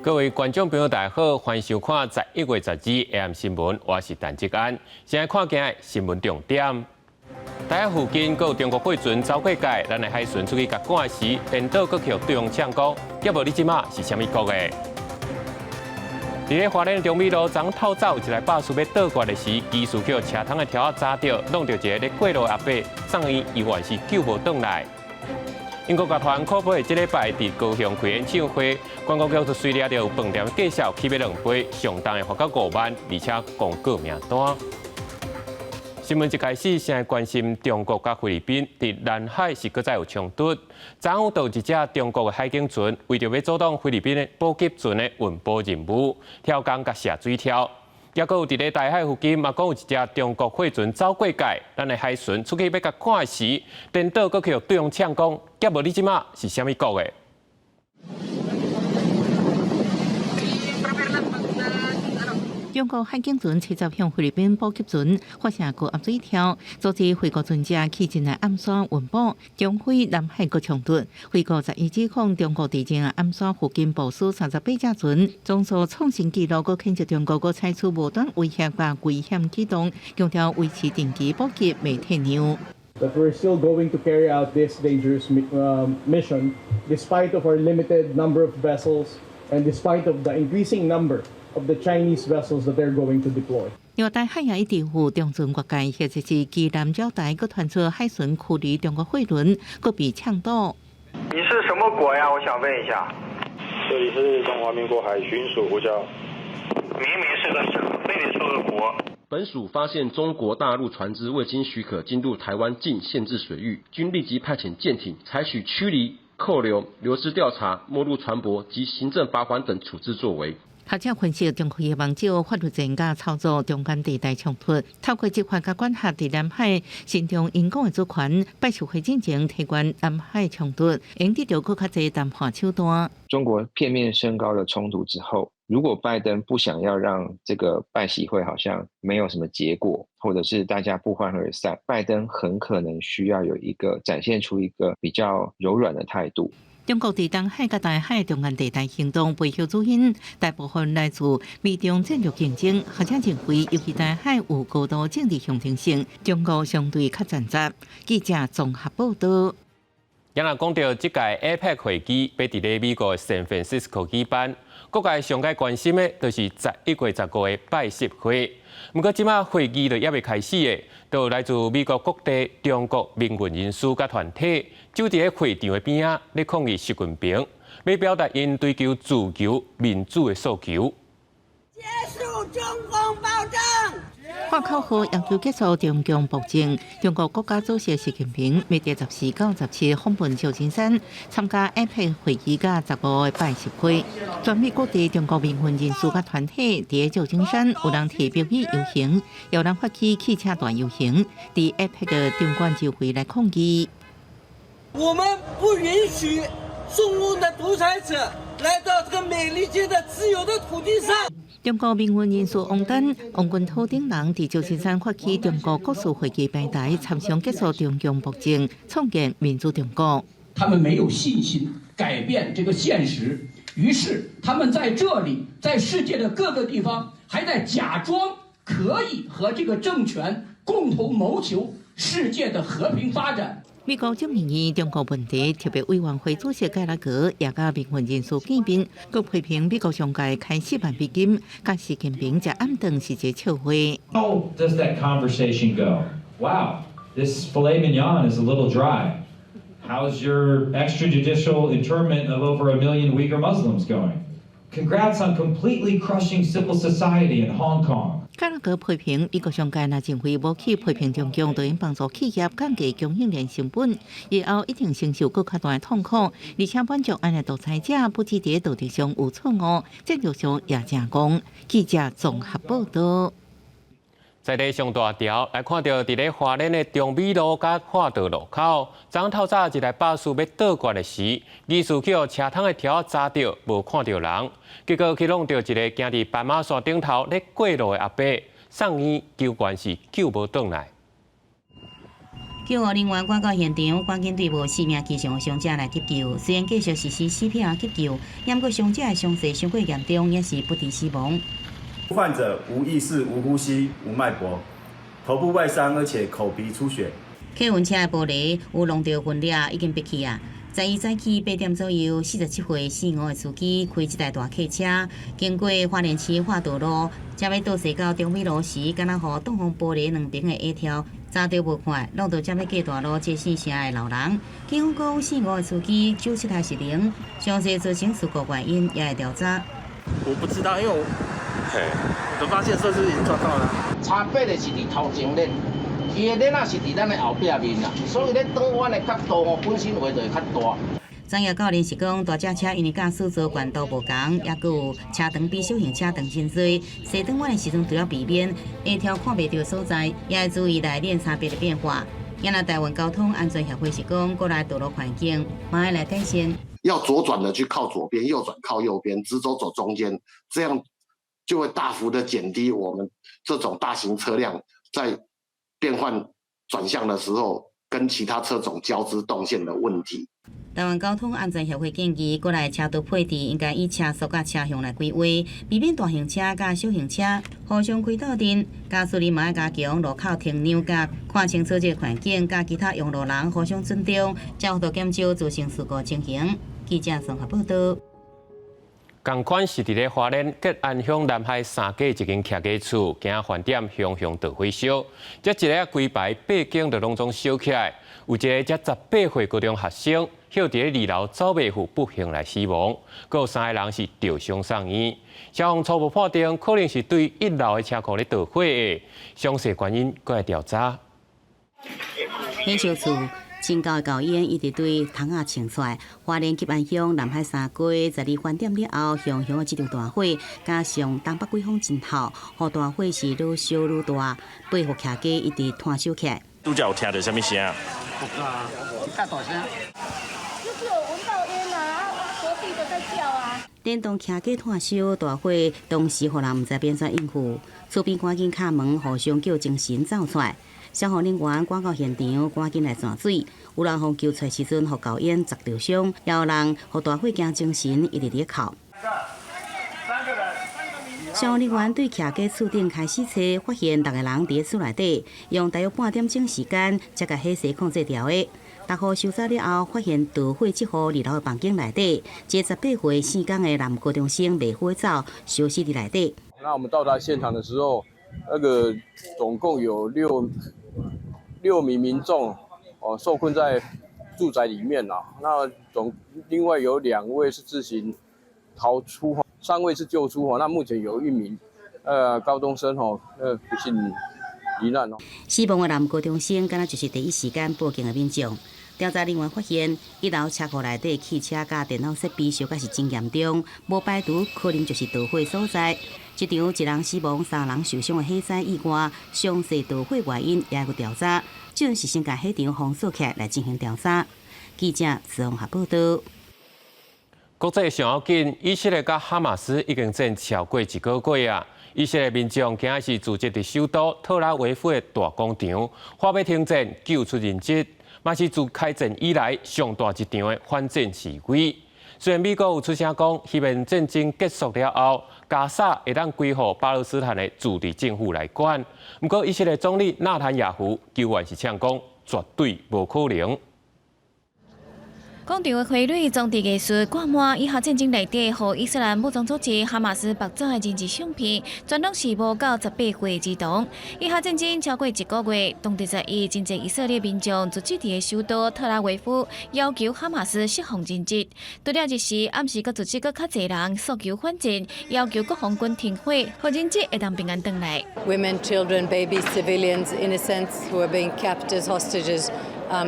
各位觀眾朋友，大家好，歡迎收看11月12 AM 新聞，我是陳志安。先來看今日新聞重點。台海附近閣有中國貨船走過界，咱的海巡出去共趕時，顛倒閣予對方嗆講，抑無你這馬是啥物國的？佇咧花蓮中美路，昨透早有一台巴士欲倒過的時，機師予車窗的柱仔砸著，挵著一个咧過路的阿伯，送醫猶原是救無轉來。英國樂團柯普這禮拜佇高雄開演唱會，觀光局就隨掠著飯店介紹起碼兩倍，上當會罰到5萬，而且公告名單。新聞一開始，先來關心中國佮菲律賓佇南海是閣再有衝突。昨昏有一隻中國的海警船，為著欲阻擋菲律賓的補給船的運補任務，跳江共射水柱。抑閣有佇咧台海附近，嘛講有一隻中國貨船走過界，咱的海巡出去欲共趕時，顛倒閣予對方嗆講，抑無你這馬是啥物國的？中國海警船七十向菲律賓補給船發射高壓水柱，阻止菲國船隻去進來暗線運補，中菲南海閣衝突。菲國11指控中國佇這暗線附近部署38隻船，總數創新紀錄，閣譴責中國閣採取無端威脅佮危險舉動，強調維持定期補給袂退讓。 That we're still going to carry out this dangerous mission despite of our limited number of vessels and despite of the increasing number of the Chinese vessels that they're going to deploy. 另外，台海也一直有中船越界，或者是基南礁台，閣傳出海巡驅離中國貨輪，閣被嗆堵。你是什麼國呀？我想問一下。這裡是中華民國海巡署呼叫。明明是個省，非得說個國。本署發現中國大陸船隻未經許可進入台灣禁限制水域，均立即派遣艦艇採取驅離、扣留、留置調查、沒入船舶及行政罰款等處置作為。學者分析，中國希望藉法律戰佮操作中間地帶衝突，透過執法佮管轄佇南海伸張𪜶講的主權，拜習會進前提懸南海衝突，會得著閣較濟談判手段。中國片面升高了衝突之後，如果拜登不想要讓這個拜習會好像沒有什麼結果，或者是大家不歡而散，拜登很可能需要有一個展現出一個比較柔軟的態度。中國佇東海佮台海中間地帶行動背後主因，大部分來自美中戰略競爭。學者認為，尤其台海有高度政治象徵性，中國相對較掙扎。記者綜合報道。今仔講到這屆 APEC 會議，欲佇咧美國 San Francisco 舉辦，各界上蓋關心的，就是11月15的拜習會。毋過，這馬會議都猶未開始的，就來自美國各地中國民運人士佮團體，就佇咧會場的邊仔咧抗議習近平，欲表達𪜶追求自由民主的訴求。結束中共暴政。喊口號要求結束中共暴政。中國國家主席習近平欲佇14到17訪問舊金山，參加 APEC 會議佮15的拜習會。全美各地中國民運人士佮團體佇舊金山，有人提標語遊行，有人發起汽車大遊行，佇 APEC 的場館周圍來抗議。我們不允許中共的獨裁者來到這個美利堅的自由的土地上。中國民運人士王丹、王軍濤等人佇舊金山發起中國國事會議平台，參詳結束中共暴政，創建民主中國。他們沒有信心改變這個現實，於是他們在這裡，在世界的各個地方，還在假裝可以和這個政權共同謀求世界的和平發展。美國眾議院中國問題特別委員會主席蓋拉格也佮民運人士見面，閣批評美國商界開4萬美金，共習近平食暗頓是一個笑話。 How does that conversation go? Wow, this filet mignon is a little dry. How's your extrajudicial internment of over a million Uyghur Muslims going? Congrats on completely crushing civil society in Hong Kong. 蓋拉格批評美國商界若認為無去批評中共，就會幫助企業降低供應鏈成本，以後一定承受閣較大的痛苦，而且滿足按呢獨裁者不止佇道德上有錯誤，戰略上也成功。記者綜合報道。在咧上大條來看著佇咧花蓮的中美路佮化道路口，昨透早一台巴士欲倒過的時，疑似去予車窗的柱仔砸著，無看著人，結果去挵著一个行佇斑馬線頂頭咧過路的阿伯，送醫救援是救無轉來。救護人員趕到現場，趕緊對無性命跡象的傷者來急救。雖然繼續實施 CPR 急救，毋過傷者的傷勢傷過嚴重，也是不治死亡。患者無意識、無呼吸、無脈搏，頭部外傷，而且口鼻出血。客運車的玻璃有弄著分裂，已經閉去啊。12早起8點左右，47歲姓吳的司機開這台大客車，經過花蓮市化道路，才欲倒駛到中美路時，敢若予擋風玻璃兩邊的下條砸著無看，弄到才欲過大路這姓謝的老人。警方講，姓吳的司機酒測失靈，詳細造成事故原因也會調查。我不知道，因為我我發現時候是已經撞到了。差別的是佇頭前輪。伊的輪仔是佇咱的後壁面啦，所以咧轉彎的角度吼，本身話就會較大。專業教練是講，大隻車因為駕駛座懸度無仝，抑閣有車長比小型車長真濟，踅轉彎的時陣除了避免下條看袂著所在，也會注意內輪差別的變化。也若台灣交通安全協會是講，國內道路環境嘛愛來改善。要左轉的去靠左邊，右轉靠右邊，直走走中間，這樣就會大幅的減低我們這種大型車輛在變換轉向的時候，跟其他車種交織動線的問題。台灣交通安全協會建議，國內車道配置應該以車速佮車向來規劃，避免大型車佮小型車互相開鬥陣。駕駛人嘛愛加強路口停讓佮看清楚這個環境，佮其他用路人互相尊重，才有法度減少造成事故情形。記者綜合報道。仝款是佇咧花蓮吉安鄉南海三街一間徛家厝，今飯店熊熊大火燒，這一个規排八間就攏總燒起來。有一个才18歲高中學生，歇佇咧二樓走袂赴，不幸來死亡，閣有三個人是著傷送院。消防初步判定，可能是對一樓的車庫咧著火的，詳細原因閣來調查。火燒厝。真厚的厚煙一直對窗仔衝出來。花蓮吉安鄉南海三街十二飯店了後，熊熊的這場大火，加上東北季風真透，予大火是愈燒愈大，八戶徛家一直湠燒起來。拄才有聽著啥物聲？啊，較大聲。就是有聞到煙啊，隔壁的在叫啊。電動徛家湠燒大火，當時予人毋知欲按怎應付，厝邊趕緊敲門，互相叫精神走出來。消防人員趕到現場，趕緊來湠水。有人予救出來時陣，予厚煙砸著傷；也有人予大火驚精神，一直佇咧哭。消防人員對徛家厝頂開始查，發現六個人佇咧厝內底，用大約半點鐘時間，才共火勢控制牢的。大火收走了後，發現著火這戶二樓的房間內底，一个18歲姓江的男高中生袂赴走，燒死佇內底。那我們到達現場的時候，那個總共有六名民眾哦受困在住宅裡面啦。那總另外有兩位是自行逃出，三位是救出。那目前有一名高中生吼，不幸罹難哦。死亡的男高中生，敢若就是第一時間報警的民眾。調查人員發現，一樓車庫內底汽車佮電腦設備燒甲是真嚴重，無排除可能就是著火所在。這場一人死亡、三人受傷的火災意外，詳細著火原因也閣調查。這陣是先共火場封鎖起來來進行調查。記者綜合報道。國際上要緊，以色列佮哈馬斯已經戰超過一個月啊！以色列民眾今仔是聚集佇首都特拉維夫的大廣場，話欲停戰，救出人質，嘛是自開戰以來上大一場的反戰示威。雖然美國有出聲講，希望戰爭結束了後，加沙會當歸予巴勒斯坦的自治政府來管。毋過以色列總理納坦雅胡猶原是嗆講，絕對無可能。廣場的花蕊裝置藝術掛滿，以哈戰爭內底，予伊斯蘭武裝組織哈馬斯縛走的人質相片，全攏是無到18歲兒童。以哈戰爭超過一個月，當地11，真濟以色列民眾聚集佇首都特拉維夫，要求哈馬斯釋放人質。除了這時，暗時閣組織閣較濟人訴求反戰，要求國防軍停火，予人質會當平安轉來。 Women, children, babies, civilians, innocents who are being kept as hostages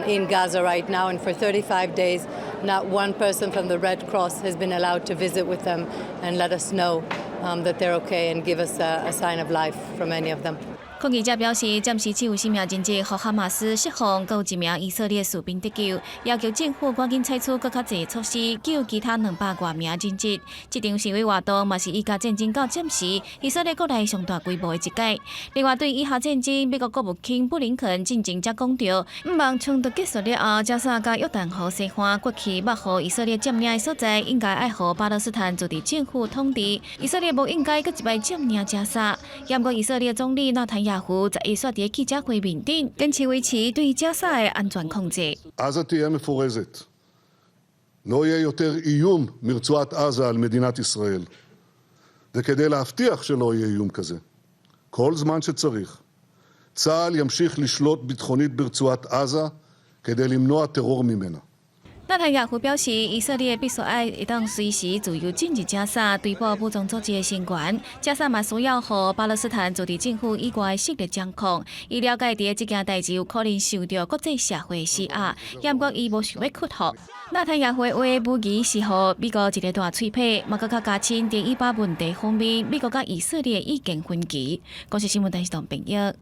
in Gaza right now, and for 35 days, not one person from the Red Cross has been allowed to visit with them and let us know that they're okay and give us a sign of life from any of them. 抗抗議者表示，暫時只有四名人質予哈馬斯釋放，閣有一名以色列士兵得救，要求政府趕緊採取閣較濟措施救其他200外名人質。這場示威活動嘛是以加戰爭到暫時以色列國內上大規模的一擺。另外，對以哈戰爭，美國國務卿布林肯進前才講著，毋望衝突結束了後，加沙佮約旦河西岸過去捌予以色列佔領的所在，應該愛予巴勒斯坦自治政府統治。以色列無應該閣一擺佔領加沙。毋過以色列總理納坦雅胡11煞佇記者會面頂，堅持維持對加沙的安全控制。 עזה תהיה מפורזת. לא יהיה יותר איום מרצועת עזה על מדינת ישראל. וכדי להבטיח שלא יהיה איום כזה, כל זמן שצריך, צה"ל ימשיך לשלוט ביטחונית ברצועת עזה כדי למנוע טרור ממנה. 納坦雅胡表示，以色列必須愛會當隨時自由進入加沙，對保武裝組織的成員。加沙嘛需要予巴勒斯坦自治政府以外勢力掌控。伊了解佇這件代誌有可能受著國際社會施壓，毋過伊無想欲屈服。納坦雅胡的話無疑是予美國一个大喙皮，嘛閣較加深佇以巴問題方面，美國佮以色列意見分歧。公視新聞電視台編譯。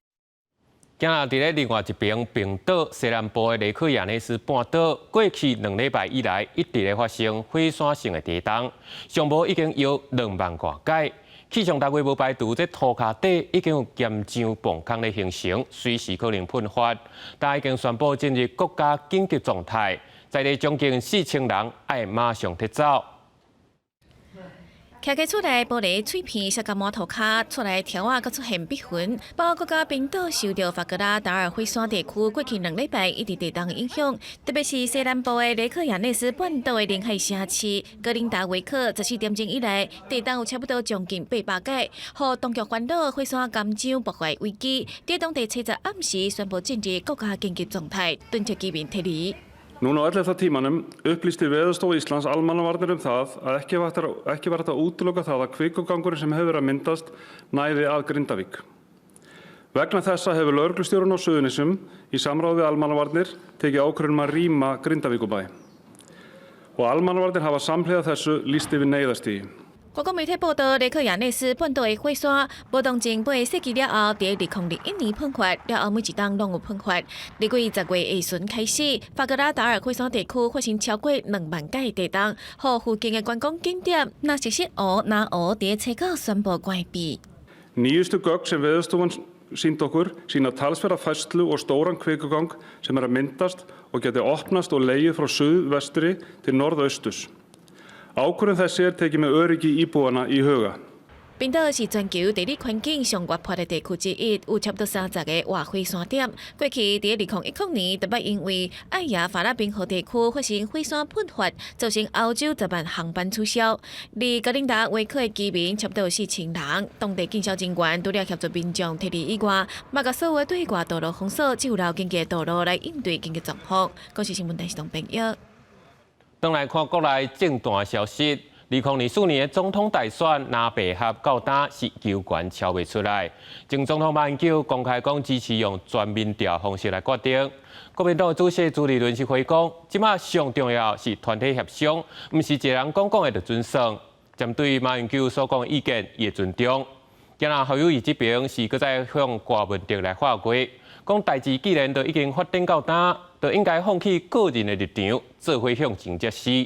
今仔佇咧另外一邊，冰島西南部的雷克雅內斯半島，過去2禮拜以來一直咧發生火山性的地動，上無已經搖2萬外擺。氣象單位無排除這塗跤底已經有岩漿崩空咧形成，隨時可能噴發。但已經宣布進入國家緊急狀態，在地將近4000人愛馬上撤走。徛佇厝內玻璃碎片摔甲滿塗跤，厝內柱仔閣出現篦痕，包括佮冰島受著法格拉達爾火山地區過去2禮拜一直地動影響，特別是西南部的雷克雅內斯半島的臨海城市格林達維克，14點鐘以來地動有差不多將近800擺，予當局煩惱火山岩漿爆發危機，佇當地初十暗時宣布進入國家緊急狀態，敦促居民撤離。 Núna á 11. tímanum upplýsti Veðurstofa Íslands almannavarnir um það að ekki var hægt að útiloka það að kvikugangurinn sem hefur verið að myndast næði að Grindavík. Vegna þessa hefur lögreglustjórinn á Suðurnesjum í samráði við almannavarnir tekið ákvörðun um að rýma Grindavíkurbæ. Og almannavarnir hafa samhliða þessu lýst yfir neyðarstigi. 外國媒體報道，雷克雅內斯半島的火山，無動前8個世紀了後，佇2001年噴發，了後每一冬攏有噴發。歷過10月下旬開始，法格拉達爾火山地區發生超過2萬擺地動，予附近的觀光景點納西瑟湖、南湖佇初九宣布關閉。 Nýjustu gögn sem Veðurstofan sýndi okkur sýna talsverða færslu og stóran kvikugang sem er að myndast og gæti opnast og legið frá suðvestri til norðausturs. Ákvörðun þessi er tekin með öryggi íbúanna í huga. 冰島是全球地理環境上活潑的地區之一，有差不多30個活火山點。過去佇2010年，特別因為愛牙法拉冰河地區發生火山噴發，造成歐洲10萬航班取消。佇格林達維克的居民差不多有4000人，當地警消人員除了協助民眾撤離以外，嘛共所有對外道路封鎖，只有留緊急道路來應對緊急狀況。公視新聞電視台編譯。轉來看國內政壇消息，2024年的總統大選，藍白合到今是猶懸敲袂出來。前總統馬英九公開講支持用全民調方式來決定。國民黨主席朱立倫是回講，這馬上重要是團體協商，毋是一個人講講的就準算。針對馬英九所講的意見，伊會尊重。今仔侯友宜這邊是閣再向柯文哲來發話，講代誌既然都已經發展到今，就應該放棄個人的立場，做伙向前才是。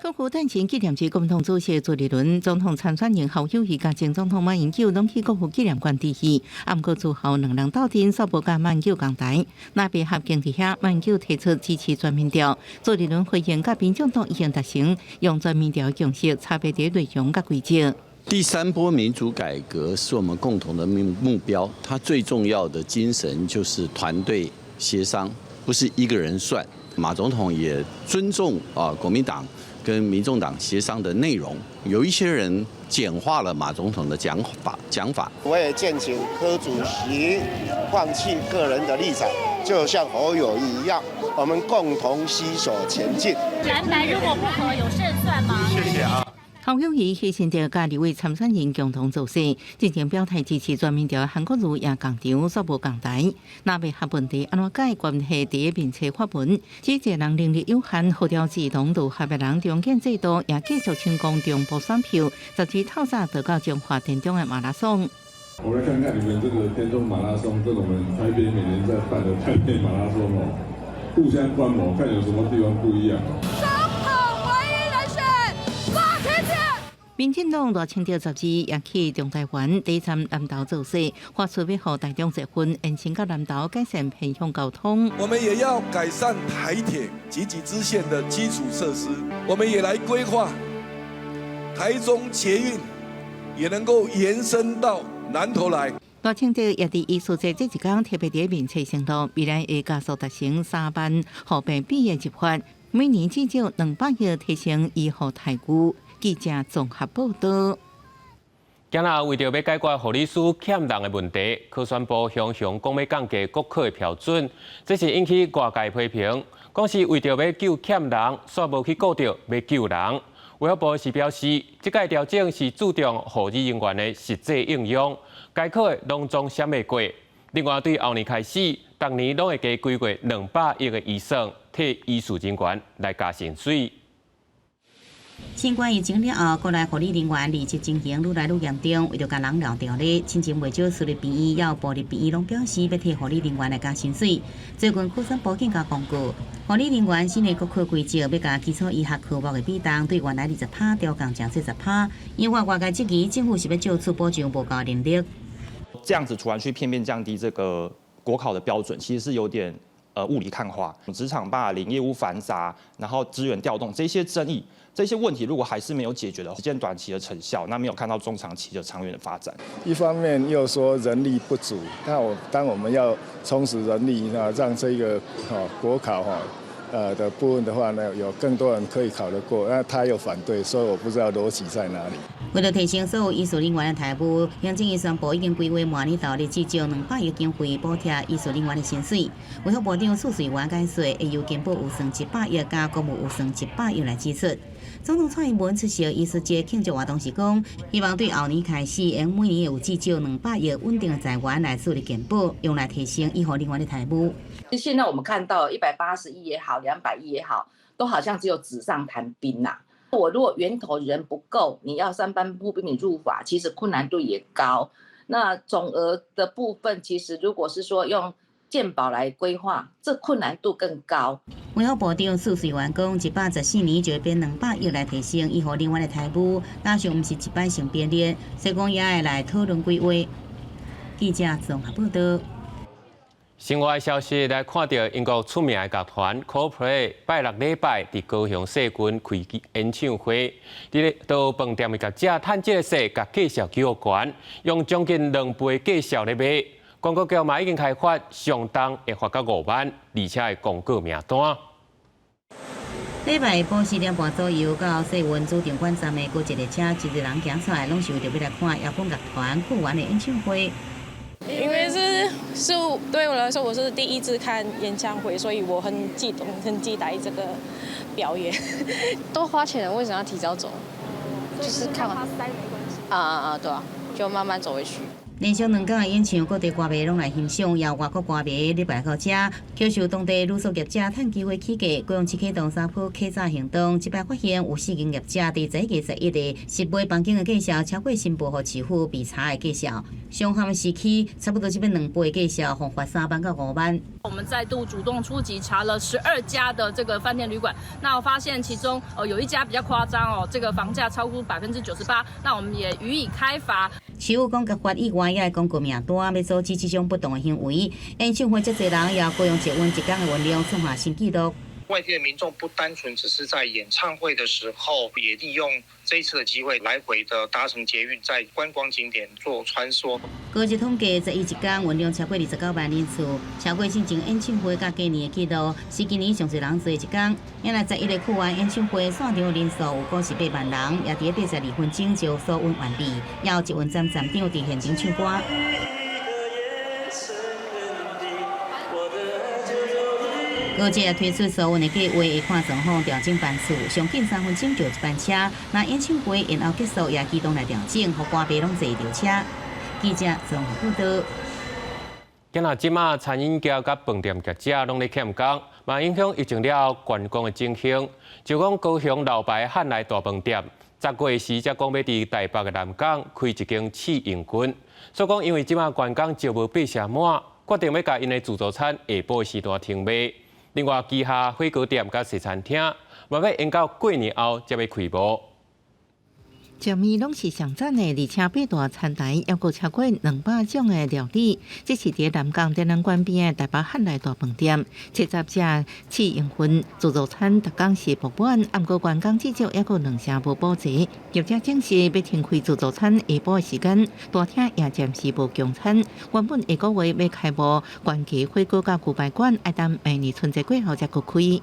國父誕辰紀念日，國民黨主席朱立倫、總統參選人侯友宜佮前總統馬英九攏去國父紀念館致意。啊，毋過之後兩人鬥陣，煞無佮馬英九仝台。藍白合傾佇遐，馬英九提出支持全民調，朱立倫回應佮民眾黨已經達成，用全民調共識，差別佇內容佮規則。第三波民主改革是我們共同的目標，它最重要的精神就是團隊協商，不是一個人算。馬總統也尊重啊國民黨跟民眾黨協商的內容，有一些人簡化了馬總統的講法。我也建請柯主席放棄個人的立場，就像侯友宜一樣，我們共同攜手前進。藍白如果不合，有勝算嗎？謝謝啊。侯友宜犧牲著佮立委參選人共同造勢，進前表態支持全民調韓國瑜也仝場，煞無仝台。若袂合問題按怎解？關係佇面冊發文，指一個人能力有限，號召志同道合的人重建制度，也繼續成功中部選票，12透早就到彰化田中的馬拉松。我來看看你們這個田中馬拉松，跟我們台北每年在辦的台北馬拉松哦，互相觀摩，看有什麼地方不一樣哦。民進黨賴清德12也去中台灣抵站南投造勢，發出欲予台中捷運延伸到南投，改善偏鄉交通。我們也要改善台鐵及其支線的基礎設施，我們也來規劃台中捷運也能夠延伸到南投來。賴清德也佇藝術節這一工特別佇面冊承諾，未來會加速達成3萬護病比的計劃，每年至少200億提升醫護待遇。記者綜合報道。今仔為著欲解決護理師欠人的問題，考選部雄雄講欲降低國考的標準，這是引起外界批評，講是為著欲救欠人，煞無去顧著欲救人。衛福部是表示，這屆調整是注重護理人員的實際應用，該考的攏總閃會過。另外，對後年開始，逐年攏會加規劃200億的預算，替醫事人員來加薪水。新冠疫情了後，國內護理人員離職情形愈來愈嚴重，為著共人留著咧，進前袂少私立病院抑部立病院攏表示欲替護理人員來加薪水。最近考選部更加公告，護理人員新的國考規則欲共基礎醫學科目的比重對原來20趴調降成40趴，引發外界質疑，政府是欲藉此補償無夠人力。這樣子突然去片面降低這個國考的標準，其實是有點霧裡看花。職場霸凌、業務繁雜，然後資源調動這些爭議。這些問題如果還是沒有解決的，只見短期的成效，那沒有看到中長期的長遠的發展。一方面又說人力不足，那我當我們要充實人力，那讓這個國考的部分的話呢，有更多人可以考得過，那他又反對，所以我不知道邏輯在哪裡。為了提升所有醫事人員的待遇，行政院宣布已經規劃明年投入至少200億經費補貼醫事人員的薪水。衛福部長蘇瑞元解說，會由健保預算100億加公務預算100億來支出。總統蔡英文出席醫師節慶祝活動時講，希望對後年開始，會每年有至少200億穩定的財源來設立健保，用來提升醫護人員的待遇。現在我們看到180億也好，200億也好，都好像只有紙上談兵啦。我如果源頭人不夠，你要三班部兵你入法，其實困難度也高。那總額的部分，其實如果是說用健保來規劃，這困難度更高。衛福部長蘇瑞元講，114年就會編200億來提升醫護人員的待遇，加上毋是一擺性編列，所以講也會來討論規劃。記者綜合報道。新聞消息來看著英國出名的樂團 Coldplay 拜六禮拜佇高雄世軍開演唱會，佇咧到飯店的業者趁這个勢，共價數調懸，用將近2倍價數咧賣。廣告局嘛已經開罰上重會罰到5萬，而且會公告名單。禮拜下晡4點半左右，到世運主場館站的高捷列車，一個人行出來，攏是為著欲來看搖滾樂團酷玩的演唱會。因為是對我來說，我是第一次看演唱會，所以我很激動，很期待這個表演。都花錢了，為什麼要提早走？就是看完。啊啊啊！對啊，就慢慢走回去。連續兩工的演唱，各地歌迷攏來欣賞，也有外國歌迷禮拜到遮，享受當地旅宿業者趁機會起價，高雄市啟動三波欺詐行動，這擺發現有四間業者佇11月11日實賣房間的價數超過申報予市府備查的價數，上坎時期差不多這邊2倍價數，予罰3萬到5萬。我們再度主動出擊，查了12家的這個飯店旅館，那我發現其中有一家比較誇張哦，這個房價超過98%，那我們也予以開罰。市府講，共罰以外，也會公告名單，欲阻止這種不當的行為。演唱會遮濟人，也高雄捷運一工的運量創下新紀錄。外地的民眾不單純只是在演唱會的時候，也利用這一次的機會來回的搭乘捷運，在觀光景點做穿梭。高捷統計，11一工運量超過29萬人次，超過進前演唱會佮過年的紀錄，是今年上濟人坐一工。原來11的酷玩演唱會，散場人數有58萬人，也佇82分鐘就鎖運完畢。也有捷運站站長佇現場唱歌。高捷也推出所有的計劃會看狀況調整班次，上緊3分鐘就一班車。那演唱會延後結束也機動來調整，予歌迷攏坐著車。記者綜合報導。今仔這馬餐飲業佮飯店業者攏咧欠工，嘛影響疫情了後觀光的情形。就講高雄老牌漢來大飯店，10月時才講欲佇台北的南港開一間試營運，所以講因為這馬觀光招無八成滿，決定欲共𪜶的自助餐下晡時段停賣。另外，旗下火鍋店佮西餐廳，嘛欲延到過年後才欲開幕。食物攏是上讚的，而且八大餐台猶閣超過200種的料理。這是佇南港展覽館邊的台北漢來大飯店，70隻試營運自助餐，逐工是爆滿，毋過員工至少猶閣兩成無補齊。業者證實欲停開自助餐下晡的時間，大廳也暫時無供餐。原本下個月欲開幕，關起火鍋佮牛排館，愛等明年春節過後才閣開。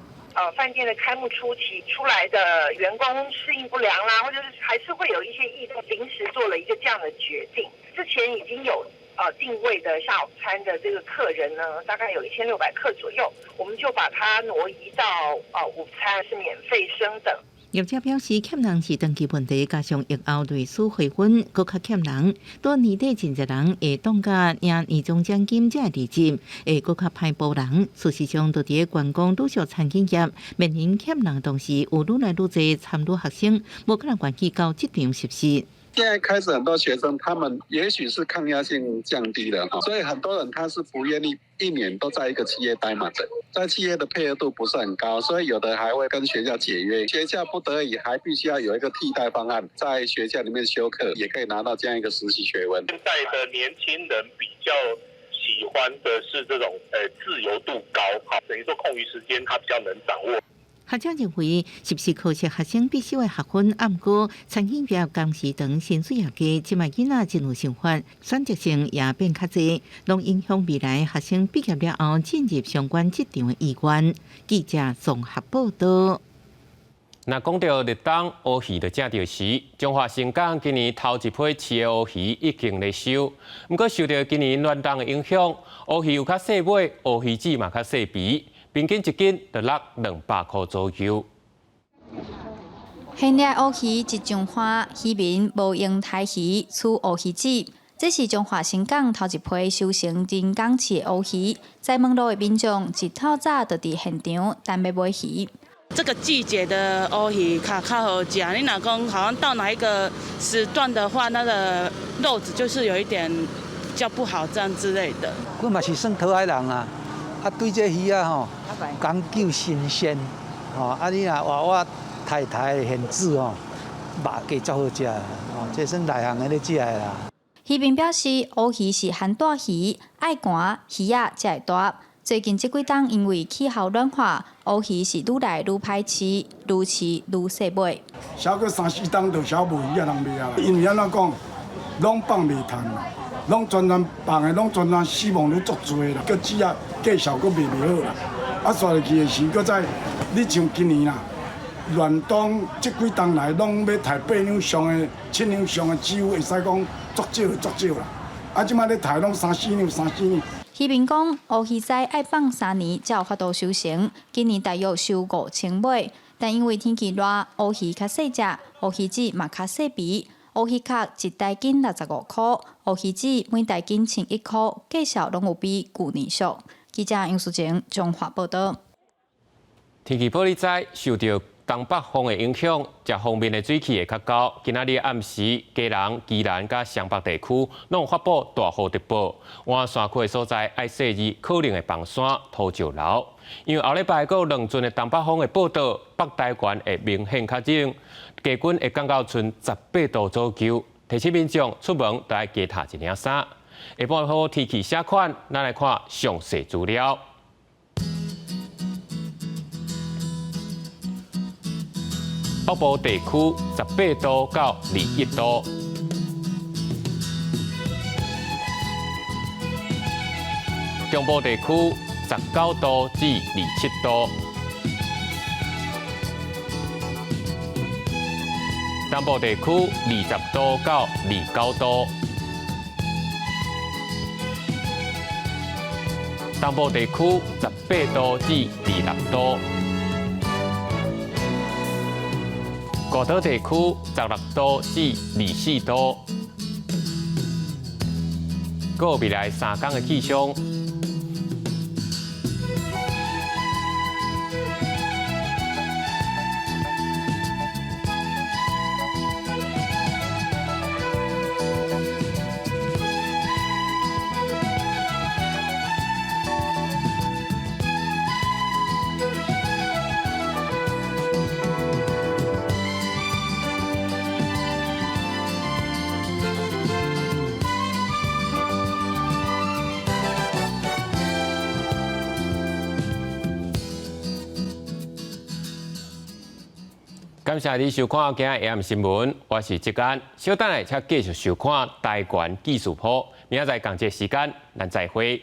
飯店的開幕初期出來的員工適應不良啦，或者是還是會有一些異動，臨時做了一個這樣的決定。之前已經有訂位的下午餐的這個客人呢，大概有1600客左右，我們就把它挪移到午餐是免費升等。業者表示，欠人是長期問題，加上疫後類似回溫，閣較欠人。到年底真濟人會當甲領年終獎金才會離職，會閣較歹補人。事實上，就佇觀光旅宿餐飲業面臨欠人，同時有愈來愈濟參與學生，無可能願意到職場實習。現在開始很多學生，他們也許是抗壓性降低了，所以很多人他是不願意一年都在一個企業待嘛，在企業的配合度不是很高，所以有的還會跟學校解約，學校不得已還必須要有一個替代方案，在學校裡面修課，也可以拿到這樣一個實習學分。現在的年輕人比較喜歡的是這種自由度高，等於說空餘時間他比較能掌握。學者認為，是毋是可惜學生必修的學分？毋過餐飲業工時長、薪水也低，這馬囡仔真有想法，選擇性也變較濟，攏影響未來學生畢業了後進入相關職場的意願。記者綜合報導。若講到立冬烏魚就正著時，彰化伸港今年頭一批飼的烏魚已經咧收，毋過受著今年暖冬的影響，烏魚有較細尾，烏魚子嘛較細肥。平均一斤就落200箍左右。現掠烏魚一上岸，漁民無閒刣魚，取烏魚子。這是彰化伸港頭一批收成人工飼的烏魚，在門路的民眾一透早就佇現場等欲買魚。這個季節的烏魚較較好食，你若講好像到哪一個時段的話，那個肉質就是有一點比較不好，這樣之類的。阮嘛是算討海人啊，啊對這魚仔吼講究新鮮，吼啊你若活活刣刣現煮吼，肉價足好食，吼這算內行的咧食的啦。漁民表示，烏魚是寒帶魚，愛寒魚仔才會大。最近這幾冬因為氣候暖化，烏魚是愈來愈歹飼，愈飼愈細尾。抑閣三四冬就曉無魚仔人賣啊，因為按怎講，攏放袂趁，攏全然放的，攏全然死亡率足濟啦，閣子仔價數閣賣袂好啦。啊，煞落去的時，閣再你像今年啦，暖冬這幾冬來攏欲刣8兩上的、7兩上的，只有會使講足少足少啦。啊，這擺咧刣攏三四兩、三四兩。漁民講，烏魚仔愛放3年才有法度收成，今年大約收5000尾，但因為天氣熱，烏魚較細隻，烏魚子嘛較細肥。烏魚殼一大斤65箍，烏魚子每大斤11箍，價數攏有比舊年俗。記者楊淑晴彰化報導。天氣報你知，受著東北風的影響，這方面的水汽會較高。今仔日暗時，基隆、宜蘭佮雙北地區攏發布大雨特報，倚山區的所在愛細膩，可能會崩山、土石流。因為後禮拜閣有兩陣的東北風的報道，北台灣會明顯較冷，低溫會降到賰18度左右。提醒民眾出門都愛加罩一領衫。下晡好天氣啥款，咱來看詳細資料。北部地區18度到21度，中部地區19度至27度，南部地區20度到29度，東部地區18度至26度，外島地區16度至24度。閣有未來3天的氣象。感謝你收看今日 AM 新聞，我是志安。稍等下，請繼續收看台灣技術鋪。明仔載仝這時間，咱再會。